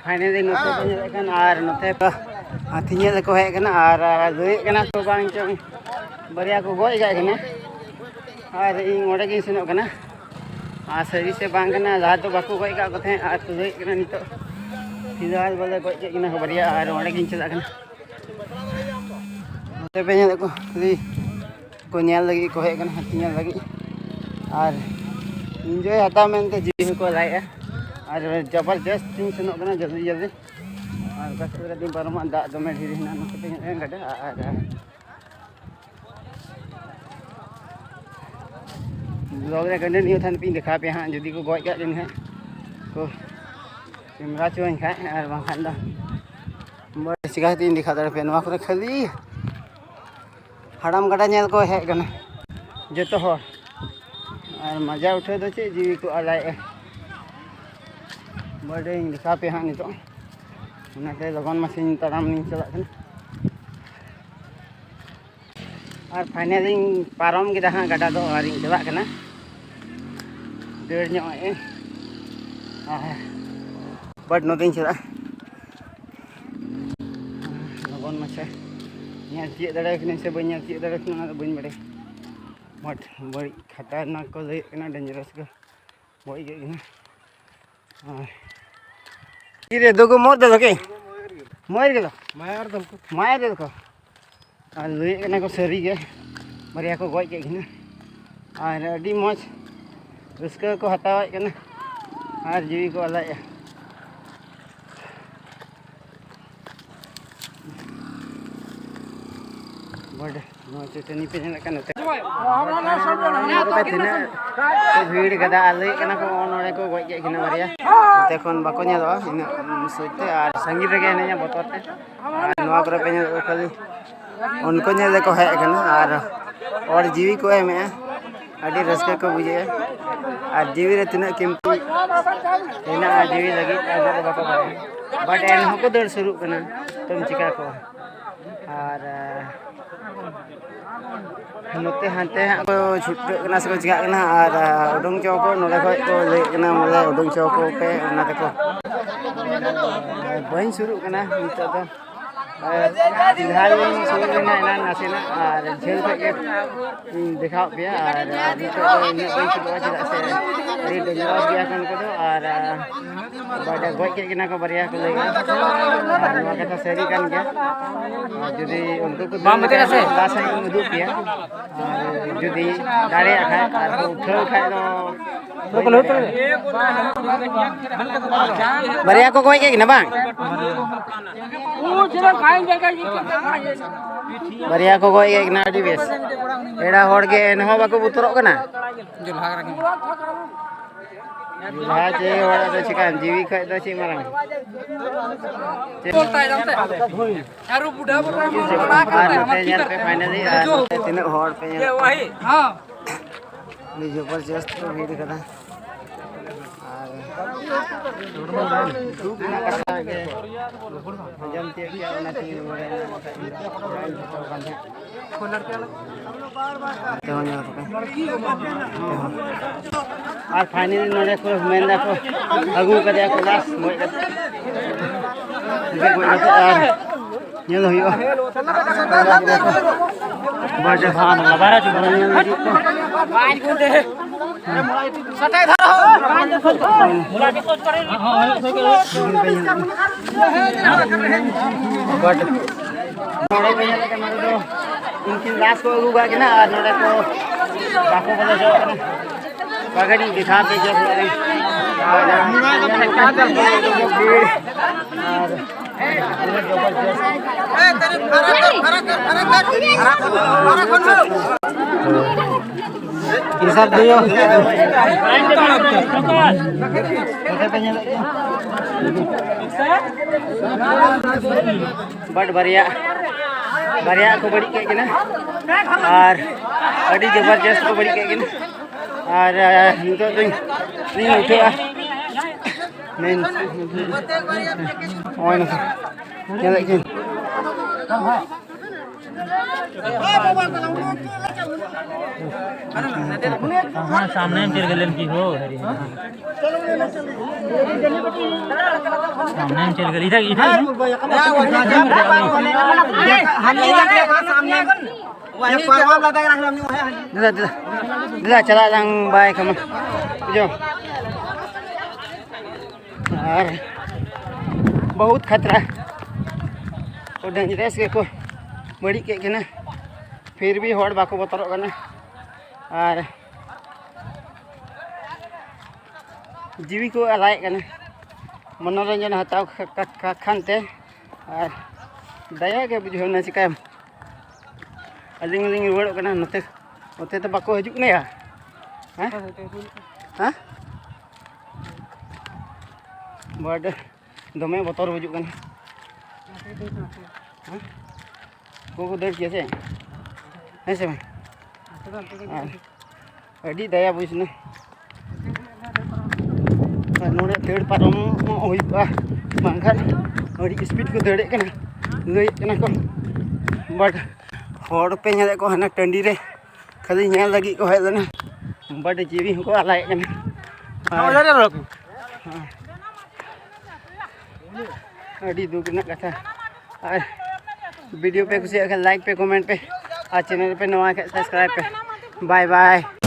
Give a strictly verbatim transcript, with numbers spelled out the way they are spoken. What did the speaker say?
Finally ᱱᱚᱛᱮ ᱠᱚ ᱧᱮᱞᱮᱫ ᱠᱟᱱ, ᱟᱨ ᱱᱚᱛᱮ ᱠᱚ ᱦᱟᱹᱛᱤ ᱧᱮᱞ ᱠᱚ ᱦᱮᱡ ᱟᱠᱟᱱᱟ, ᱟᱨ ᱞᱟᱹᱭᱮᱫ ᱠᱟᱱᱟ ᱠᱚ ᱵᱟᱝ ᱪᱚᱝ ᱵᱟᱨᱭᱟ ᱠᱚ ᱜᱚᱡ ᱟᱠᱟᱫ ᱠᱤᱱᱟ, ᱟᱨ ᱤᱧ ᱚᱸᱰᱮ ᱜᱤᱧ ᱥᱮᱱᱚᱜ ᱠᱟᱱᱟ᱾ ᱟᱨ ᱥᱟᱹᱨᱤ ᱥᱮ ᱵᱟᱝ ᱠᱟᱱᱟ, ᱞᱟᱦᱟ ᱫᱚ ᱵᱟᱠᱚ ᱜᱚᱡ ᱟᱠᱟᱫ ᱠᱚ ᱛᱟᱦᱮᱸᱫ, ᱟᱨ ᱠᱚ ᱞᱟᱹᱭᱮᱫ ᱠᱟᱱᱟ ᱱᱤᱛᱚᱜ ᱯᱷᱤᱞᱦᱟᱞ ᱵᱚᱞᱮ ᱜᱚᱡ ᱠᱮᱫ ᱠᱤᱱᱟ ᱠᱚ ᱵᱟᱨᱭᱟ, ᱟᱨ ᱚᱸᱰᱮ ᱜᱤᱧ ᱪᱟᱞᱟᱜ ᱠᱟᱱᱟ᱾ ᱱᱚᱛᱮ ᱯᱮ ᱧᱮᱞᱮᱫ ᱠᱚ ᱠᱷᱟᱹᱞᱤ ᱠᱚ ᱧᱮᱞ ᱞᱟᱹᱜᱤᱫ ᱠᱚ ᱦᱮᱡ ᱟᱠᱟᱱᱟ, ᱦᱟᱹᱛᱤ ᱧᱮᱞ ᱞᱟᱹᱜᱤᱫ, ᱟᱨ ᱤᱱᱡᱚᱭ ᱦᱟᱛᱟᱣ ᱢᱮᱱᱛᱮ ᱡᱤᱣᱤ ᱦᱚᱸᱠᱚ ᱟᱞᱟᱭᱮᱫᱼᱟ᱾ ᱟᱨ ᱡᱚᱵᱚᱨᱡᱚᱥᱛ ᱤᱧ ᱥᱮᱱᱚᱜ ᱠᱟᱱᱟ ᱡᱚᱞᱫᱤ ᱡᱚᱞᱫᱤ᱾ ᱟᱨ ᱚᱠᱟ ᱥᱩᱨ ᱨᱮ ᱫᱤᱱ ᱯᱟᱨᱚᱢᱚᱜᱼᱟ, ᱫᱟᱜ ᱫᱚᱢᱮ ᱰᱷᱮᱨ ᱦᱮᱱᱟᱜᱼᱟ, ᱱᱚᱛᱮ ᱯᱮ ᱧᱮᱞᱮᱫ ᱠᱟᱱᱟ ᱜᱟᱰᱟ᱾ ᱟᱨ ᱵᱞᱚᱜ ᱨᱮ ᱠᱚᱱᱴᱤᱱᱤᱭᱩ ᱛᱟᱦᱮᱱ ᱯᱮ, ᱤᱧ ᱫᱮᱠᱷᱟᱣ ᱯᱮᱭᱟ ᱦᱟᱸᱜ, ᱡᱩᱫᱤ ᱠᱚ ᱜᱚᱡ ᱠᱟᱜ ᱠᱤᱱ ᱠᱷᱟᱡ ᱠᱚ ᱠᱮᱢᱨᱟ ᱦᱚᱪᱚᱣᱟᱹᱧ ᱠᱷᱟᱡ, ᱟᱨ ᱵᱟᱝᱠᱷᱟᱱ ᱫᱚ ᱵᱟᱹᱲᱤᱡ ᱪᱤᱠᱟ ᱠᱟᱛᱮ ᱤᱧ ᱫᱮᱠᱷᱟᱣ ᱫᱟᱲᱮ ᱯᱮᱭᱟ᱾ ᱱᱚᱣᱟ ᱠᱚᱨᱮ ᱠᱷᱟᱹᱞᱤ ᱦᱟᱲᱟᱢ ᱜᱟᱰᱟ ᱧᱮᱞ ᱠᱚ ᱦᱮᱡ ᱠᱟᱱᱟ ᱡᱚᱛᱚ ᱦᱚᱲ, ᱟᱨ ᱢᱟᱡᱟ ᱩᱴᱷᱟᱹᱣ ᱫᱚ ᱪᱮᱫ ᱡᱤᱣᱤ ᱠᱚ ᱟᱞᱟᱭᱮᱜᱼᱟ᱾ ᱵᱟᱹᱲᱤᱡ ᱤᱧ ᱫᱮᱠᱷᱟᱣ ᱯᱮᱭᱟ ᱦᱟᱸᱜ ᱱᱤᱛᱚᱜ, ᱚᱱᱟᱛᱮ ᱞᱚᱜᱚᱱ ᱢᱟᱪᱷᱟᱧ ᱛᱟᱲᱟᱢ ᱤᱧ ᱪᱟᱞᱟᱜ ᱠᱟᱱᱟ᱾ ᱟᱨ ᱯᱷᱟᱭᱱᱟᱞᱤᱧ ᱯᱟᱨᱚᱢ ᱠᱮᱫᱟ ᱦᱟᱸᱜ ᱜᱟᱰᱟ ᱫᱚ, ᱟᱨᱤᱧ ᱪᱟᱞᱟᱜ ᱠᱟᱱᱟ᱾ ᱫᱟᱹᱲ ᱧᱚᱜ ᱮ, ᱟᱨ ᱵᱟᱴ ᱱᱚᱛᱮᱧ ᱪᱟᱞᱟᱜᱼᱟ ᱞᱚᱜᱚᱱ ᱢᱟᱪᱷᱟ᱾ ᱧᱮᱞ ᱛᱤᱭᱳᱜ ᱫᱟᱲᱮᱭᱟᱠᱤᱱᱟᱹᱧ ᱥᱮ ᱵᱟᱹᱧ ᱧᱮᱞ ᱛᱤᱭᱳᱜ ᱫᱟᱲᱮᱭᱟᱠᱤᱱᱟ, ᱚᱱᱟ ᱫᱚ ᱵᱟᱹᱧ ᱵᱟᱲᱟᱭᱟ᱾ ᱵᱟᱴ ᱵᱟᱹᱲᱤᱡ ᱠᱷᱟᱛᱟᱨᱱᱟᱠ ᱠᱚ ᱞᱟᱹᱭᱮᱫ ᱠᱟᱱᱟ, ᱰᱮᱧᱡᱟᱨᱟᱥ ᱠᱚ ᱜᱚᱡ ᱠᱮᱫ ᱠᱤᱱᱟ᱾ ᱟᱨ ᱛᱤᱨᱮ ᱫᱩᱜᱩ ᱢᱚᱨ ᱫᱮᱫᱚ ᱠᱤ? ᱢᱚᱨ ᱜᱮᱞᱚ? ᱢᱟᱭᱟᱨ ᱫᱚᱞ ᱠᱚ᱾ ᱢᱟᱭᱟᱨ ᱫᱮᱫᱚ ᱠᱚ᱾ ᱟᱨ ᱞᱟᱹᱭᱮᱫ ᱠᱟᱱᱟ ᱠᱚ ᱥᱟᱹᱨᱤ ᱜᱮ, ᱵᱟᱨᱭᱟ ᱠᱚ ᱜᱚᱡ ᱠᱮᱫ ᱠᱤᱱᱟ᱾ ᱟᱨ ᱟᱹᱰᱤ ᱢᱚᱡᱽ ᱨᱟᱹᱥᱠᱟᱹ ᱠᱚ ᱦᱟᱛᱟᱣᱮᱫ ᱠᱟᱱᱟ ᱟᱨ ᱡᱤᱣᱤ ᱠᱚ ᱟᱞᱟᱭᱮᱫᱼᱟ᱾ ᱵᱚᱰ ᱱᱚᱣᱟ ᱪᱟᱹᱴᱟᱹᱱᱤ ᱯᱮ ᱧᱮᱞᱮᱫ ᱠᱟᱱ ᱱᱚᱛᱮ ᱛᱤᱱᱟᱹᱜ ᱠᱚ ᱵᱷᱤᱲ ᱠᱟᱫᱟ, ᱟᱨ ᱞᱟᱹᱭᱮᱫ ᱠᱟᱱᱟ ᱠᱚ ᱱᱚᱰᱮ ᱠᱚ ᱜᱚᱡ ᱠᱮᱫ ᱠᱤᱱᱟ ᱵᱟᱨᱭᱟ᱾ ᱱᱚᱛᱮ ᱠᱷᱚᱱ ᱵᱟᱠᱚ ᱧᱮᱞᱚᱜᱼᱟ ᱤᱱᱟᱹᱜ ᱥᱩᱨ ᱛᱮ, ᱟᱨ ᱥᱟᱺᱜᱤᱧ ᱨᱮᱜᱮ ᱦᱤᱱᱟᱹᱧᱟ ᱵᱚᱛᱚᱨ ᱛᱮ᱾ ᱟᱨ ᱱᱚᱣᱟ ᱠᱚᱨᱮ ᱯᱮ ᱧᱮᱞ ᱠᱷᱟᱹᱞᱤ ᱩᱱᱠᱩ ᱧᱮᱞ ᱛᱮᱠᱚ ᱦᱮᱡ ᱟᱠᱟᱱᱟ ᱟᱨ ᱦᱚᱲ ᱡᱤᱣᱤ ᱠᱚ ᱮᱢᱮᱜᱼᱟ᱾ ᱟᱹᱰᱤ ᱨᱟᱹᱥᱠᱟᱹ ᱠᱚ ᱵᱩᱡᱷᱟᱹᱣᱟ᱾ ᱟᱨ ᱡᱤᱣᱤ ᱨᱮ ᱛᱤᱱᱟᱹᱜ ᱠᱤᱢᱛᱤ ᱦᱮᱱᱟᱜᱼᱟ ᱡᱤᱣᱤ ᱞᱟᱹᱜᱤᱫ, ᱚᱱᱟ ᱫᱚ ᱵᱟᱠᱚ ᱵᱟᱲᱟᱭᱟ᱾ ᱵᱟᱴ ᱮᱱᱦᱚᱸ ᱠᱚ ᱫᱟᱹᱲ ᱥᱩᱨᱩᱜ ᱠᱟᱱᱟ, ᱛᱚᱢ ᱪᱤᱠᱟ ᱠᱚᱣᱟ? ᱟᱨ ᱱᱚᱛᱮ ᱦᱟᱱᱛᱮ ᱦᱟᱸᱜ ᱠᱚ ᱪᱷᱩᱴᱟᱹᱜ ᱠᱟᱱᱟ ᱥᱮᱠᱚ ᱪᱤᱠᱟᱹᱜ ᱠᱟᱱᱟ᱾ ᱟᱨ ᱩᱰᱩᱝ ᱪᱚ ᱠᱚ, ᱱᱚᱰᱮ ᱠᱷᱚᱡ ᱠᱚ ᱞᱟᱹᱭᱮᱫ ᱠᱟᱱᱟ ᱵᱚᱞᱮ ᱩᱰᱩᱝ ᱪᱚ ᱠᱚ ᱯᱮ, ᱚᱱᱟ ᱛᱮᱠᱚ ᱵᱟᱹᱧ ᱥᱩᱨᱩᱜ ᱠᱟᱱᱟ ᱱᱤᱛᱚᱜ ᱫᱚ᱾ ᱟᱨ ᱡᱟᱦᱟᱸ ᱤᱧ ᱥᱩᱨ ᱞᱮᱱᱟ ᱮᱱᱟᱝ ᱱᱟᱥᱮᱱᱟᱜ, ᱟᱨ ᱡᱷᱟᱹᱞ ᱠᱷᱚᱡ ᱜᱮ ᱤᱧ ᱫᱮᱠᱷᱟᱣᱟᱫ ᱯᱮᱭᱟ᱾ ᱟᱨ ᱱᱤᱛᱚᱜ ᱫᱚ ᱤᱧᱟᱹᱜ ᱵᱟᱹᱧ ᱥᱩᱨᱩᱜᱼᱟ, ᱪᱮᱫᱟᱜ ᱥᱮ ᱟᱹᱰᱤ dangerous ᱜᱮᱭᱟ ᱠᱚ ᱩᱱᱠᱩ ᱫᱚ᱾ ᱟᱨ ᱵᱟᱰᱟ ᱜᱚᱡ ᱠᱮᱫ ᱠᱤᱱᱟ ᱠᱚ ᱵᱟᱨᱭᱟ ᱠᱚ ᱞᱟᱹᱭ ᱠᱮᱫᱟ᱾ ᱟᱨ ᱱᱚᱣᱟ ᱠᱟᱛᱷᱟ ᱥᱟᱹᱨᱤ ᱠᱟᱱ ᱜᱮᱭᱟ᱾ ᱟᱨ ᱡᱩᱫᱤ ᱩᱱᱠᱩ ᱠᱚ ᱵᱟᱢ ᱢᱮᱛᱟᱭ ᱠᱟᱱᱟ ᱥᱮ? ᱞᱟᱦᱟ ᱥᱮᱫ ᱤᱧ ᱩᱫᱩᱜ ᱯᱮᱭᱟ᱾ ᱟᱨ ᱡᱩᱫᱤ ᱫᱟᱲᱮᱭᱟᱜ ᱠᱷᱟᱡ ᱟᱨ ᱠᱚ ᱩᱴᱷᱟᱹᱣ ᱠᱷᱟᱡ ᱫᱚ ᱵᱟᱨᱭᱟ ᱠᱚ ᱜᱚᱡ ᱠᱮᱫ ᱠᱤᱱᱟ ᱵᱟᱝ? ᱵᱟᱨᱭᱟ ᱠᱚ ᱜᱚᱡ ᱠᱮᱫ ᱠᱤᱱᱟ, ᱟᱹᱰᱤ ᱵᱮᱥ᱾ ᱮᱲᱟ ᱦᱚᱲ ᱜᱮ ᱮᱱᱦᱚᱸ ᱵᱟᱠᱚ ᱵᱚᱛᱚᱨᱚᱜ ᱠᱟᱱᱟ᱾ ᱡᱟᱦᱟᱸ ᱪᱮ ᱦᱚᱲ ᱫᱚ ᱪᱤᱠᱟᱹᱭᱟᱢ, ᱡᱤᱣᱤ ᱠᱷᱚᱡ ᱫᱚ ᱪᱮᱫ ᱢᱟᱨᱟᱝ? ᱪᱮᱫ? ᱟᱨ ᱱᱚᱛᱮ ᱧᱮᱞ ᱯᱮ finally, ᱟᱨ ᱱᱚᱛᱮ ᱛᱤᱱᱟᱹᱜ ᱦᱚᱲ ᱯᱮ ᱧᱮᱞ ᱠᱚᱣᱟ᱾ ᱟᱹᱰᱤ ᱡᱚᱵᱚᱨᱡᱚᱥᱛ ᱠᱚ ᱵᱷᱤᱲ ᱠᱟᱫᱟ᱾ ᱟᱨ ᱫᱩᱠ ᱨᱮᱱᱟᱜ ᱠᱟᱛᱷᱟ ᱜᱮ ᱟᱸᱡᱚᱢ ᱛᱤᱭᱳᱜ ᱠᱮᱜᱼᱟ, ᱚᱱᱟᱛᱮ ᱵᱟᱲᱟᱭ ᱧᱟᱢ ᱠᱟᱛᱮ ᱤᱧ ᱫᱚ ᱚᱲᱟᱜ ᱤᱧ ᱵᱚᱞᱚ ᱠᱟᱱ ᱛᱟᱦᱮᱸᱫ᱾ ᱛᱮᱦᱚᱸ ᱧᱮᱞ ᱠᱚᱯᱮ᱾ ᱟᱨ finally ᱱᱚᱰᱮ ᱠᱚ ᱢᱮᱱ ᱫᱟᱠᱚ ᱟᱹᱜᱩ ᱠᱟᱫᱮᱭᱟ ᱠᱚ ᱞᱟᱥ ᱜᱚᱡ ᱠᱟᱛᱮ᱾ ᱜᱚᱡ ᱠᱟᱛᱮ ᱟᱨ ᱧᱮᱞ ᱦᱩᱭᱩᱜᱼᱟ᱾ ᱵᱟᱡᱟ ᱵᱟᱨᱟ ᱧᱮᱞ ᱞᱟᱹᱜᱤᱫ ᱠᱚ᱾ ᱱᱚᱰᱮ ᱯᱮ ᱧᱮᱞ ᱞᱮᱠᱷᱟᱱ ᱱᱚᱰᱮ ᱫᱚ ᱩᱱᱠᱤᱱ ᱞᱟᱥ ᱠᱚ ᱟᱹᱜᱩ ᱠᱟᱜ ᱠᱤᱱᱟ ᱟᱨ ᱱᱚᱰᱮ ᱠᱚ ᱵᱟᱠᱚ ᱵᱚᱞᱚ ᱦᱚᱪᱚᱣᱟᱜ ᱠᱟᱱᱟ᱾ ᱵᱟᱜᱟᱱᱤᱧ ᱫᱮᱠᱷᱟᱣ ᱯᱮ ᱜᱮᱭᱟ ᱱᱚᱰᱮ᱾ ᱟᱨ ᱵᱷᱤᱲ ᱟᱨ ᱦᱤᱥᱟᱵ ᱫᱤᱭᱳ᱾ But ᱵᱟᱨᱭᱟ, ᱵᱟᱨᱭᱟ ᱠᱚ ᱵᱟᱹᱲᱤᱡ ᱠᱮᱫ ᱠᱤᱱᱟ ᱟᱨ ᱟᱹᱰᱤ ᱡᱚᱵᱚᱨᱡᱚᱥᱛ ᱠᱚ ᱵᱟᱹᱲᱤᱡ ᱠᱮᱫ ᱠᱤᱱᱟ᱾ ᱟᱨ, ᱟᱨ ᱱᱤᱛᱚᱜ ᱫᱚᱧ, ᱤᱧ ᱩᱴᱷᱟᱹᱜᱼᱟ᱾ ᱢᱮᱱ, ᱱᱚᱜᱼᱚᱭ ᱱᱚᱝᱠᱟ ᱧᱮᱞᱮᱫ ᱠᱤᱱ᱾ हाँ, सामने में चल गए लड़की हो। सामने में चल गए, इधर, इधर। हम नहीं जाते सामने। ये परवा लगा रख लो, हम नहीं है। दिला, दिला, दिला, चला जाऊँ बाय कम। जो। ᱟᱨ ᱵᱚᱦᱩᱛ ᱠᱷᱟᱛᱨᱟ ᱠᱚ, ᱰᱮᱧᱡᱟᱨᱟᱥ ᱜᱮᱠᱚ ᱵᱟᱹᱲᱤᱡ ᱠᱮᱫ ᱠᱤᱱᱟ᱾ ᱯᱷᱤᱨ ᱵᱷᱤ ᱦᱚᱲ ᱵᱟᱠᱚ ᱵᱚᱛᱚᱨᱚᱜ ᱠᱟᱱᱟ ᱟᱨ ᱡᱤᱣᱤ ᱠᱚ ᱟᱞᱟᱭᱮᱫ ᱠᱟᱱᱟ ᱢᱚᱱᱳᱨᱚᱧᱡᱚᱱ ᱦᱟᱛᱟᱣ ᱠᱷᱟ-, ᱠᱷᱟ-, ᱠᱷᱟ-, ᱠᱷᱟᱱ ᱛᱮ᱾ ᱟᱨ ᱫᱟᱭᱟ ᱜᱮ ᱵᱩᱡᱷᱟᱹᱣ ᱮᱱᱟ, ᱪᱤᱠᱟᱹᱭᱟᱢ? ᱟᱹᱞᱤᱧ ᱦᱚᱸᱞᱤᱧ ᱨᱩᱣᱟᱹᱲᱚᱜ ᱠᱟᱱᱟ ᱱᱚᱛᱮ᱾ ᱱᱚᱛᱮ ᱫᱚ ᱵᱟᱠᱚ ᱦᱤᱡᱩᱜ ᱠᱟᱱᱟ ᱭᱟ? ᱦᱮᱸ? ᱦᱮᱸ? ᱵᱟᱰ ᱫᱚᱢᱮ ᱵᱚᱛᱚᱨ ᱵᱩᱡᱩᱜ ᱠᱟᱱᱟ᱾ ᱦᱮᱸ? ᱠᱚ ᱠᱚ ᱫᱟᱹᱲ ᱠᱮᱭᱟ ᱥᱮ? ᱦᱮᱸ ᱥᱮ ᱵᱟᱝ? ᱟᱨ ᱟᱹᱰᱤ ᱫᱟᱭᱟ ᱵᱩᱡᱽ ᱮᱱᱟ᱾ ᱟᱨ ᱱᱚᱰᱮ ᱫᱟᱹᱲ ᱯᱟᱨᱚᱢᱚᱜ ᱦᱩᱭᱩᱜᱼᱟ, ᱵᱟᱝᱠᱷᱟᱱ ᱟᱹᱰᱤ ᱥᱯᱤᱰ ᱠᱚ ᱫᱟᱹᱲᱮᱫ ᱠᱟᱱᱟ, ᱞᱟᱹᱭᱮᱫ ᱠᱟᱱᱟ ᱠᱚ᱾ ᱵᱟᱴ ᱦᱚᱲ ᱯᱮ ᱧᱮᱞᱮᱫ ᱠᱚᱣᱟ ᱦᱟᱱᱟ ᱴᱟᱺᱰᱤ ᱨᱮ, ᱠᱷᱟᱹᱞᱤ ᱧᱮᱞ ᱞᱟᱹᱜᱤᱫ ᱠᱚ ᱦᱮᱡ ᱞᱮᱱᱟ᱾ ᱵᱟᱴ ᱡᱤᱣᱤ ᱦᱚᱸᱠᱚ ᱟᱞᱟᱭᱮᱫ ᱠᱟᱱᱟ᱾ ᱟᱨ ᱟᱹᱰᱤ ᱫᱩᱠ ᱨᱮᱱᱟᱜ ᱠᱟᱛᱷᱟ᱾ ᱟᱨ ᱵᱷᱤᱰᱤᱭᱳ ᱯᱮ ᱠᱩᱥᱤᱭᱟᱜ ᱠᱷᱟᱱ ᱞᱟᱭᱤᱠ ᱯᱮ, ᱠᱚᱢᱮᱱᱴ ᱯᱮ, ᱟᱨ ᱪᱮᱱᱮᱞ ᱯᱮ ᱱᱚᱣᱟ ᱠᱷᱟᱱ ᱥᱟᱵᱥᱠᱨᱟᱭᱤᱵ ᱯᱮ᱾ ᱵᱟᱭ ᱵᱟᱭ᱾